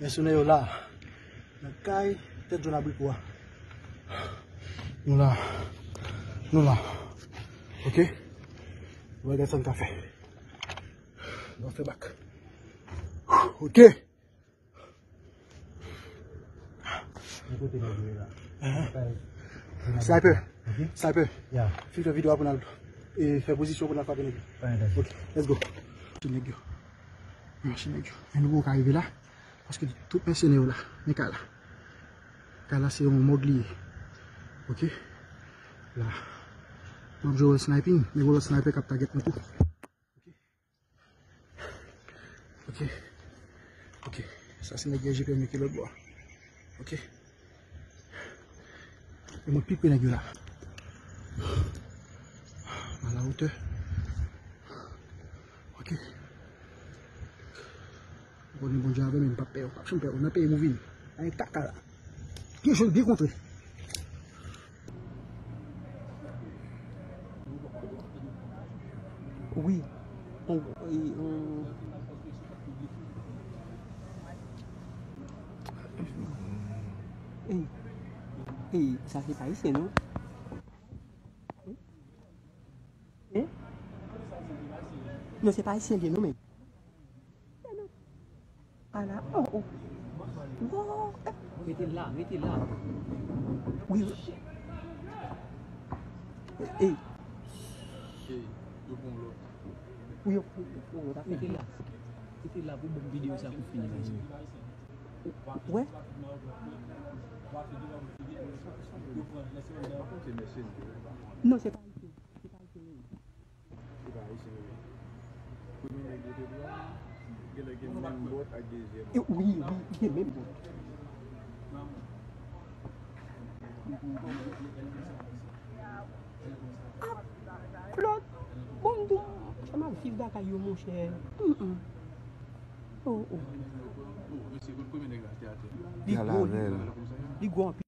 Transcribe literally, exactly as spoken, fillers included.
Mèsenè yo la. Nan kay tèt jòn abriko a. Nou la. Nou la. Ok? Nou va gade sa n ka fè. Nou fè bak. Ok. Ki kote nèg yo ye la? Ahan. Sniper. Ok. Sniper. Ya. Fin fè videyo a pou n al, e, fè pozisyon pou n al frape nèg yo. Pa gen danje. Ok, let's go. Mache nèg yo. Mache nèg yo. Men nou poko ka rive la. Paske tout mèsenè yo la. Men kay la. Kay la se yon mòg li ye. Ok. La. M ap jwe wòl sniping. Men gen lòt sniper k ap target nou tou. Ok. Ok. Ok. Sa se nèg yo G P M yo ki lòt bò a. Ok. E mwen pi pre nèg yo la. A la wotè. Ok. Ou konnen Bondye avè m, m p ap pè w, p ap janm pè w. Nan peyi m ou vini. Ay kaka la. Byen jwe l, byen kontre. Wi. On, e, on. Ey, ey, sa se pa ayisyen, non? Hein? Non, se pa ayisyen li ye, non, men. Ala, oh, oh. Wow, eh. Rete la, rete la. Wi, wi. Eh, eh. Ey, yo pran lòt. Wi, yo pran lòt afè. Rete la. Rete la pou bon videyo sa pou fini la. Wè. Non, se pa ayisyen. Se pa ayisyen, non. Premye nèg yo te pran, genlè gen menm bòt ak dezyèm. E, wi, wi, gen menm bòt. Ah, Claude, bon, m di w, jan m ap viv bagay yo, monchè. Mm, mm. Oh, oh. Li gwo, li, li gwo anpil.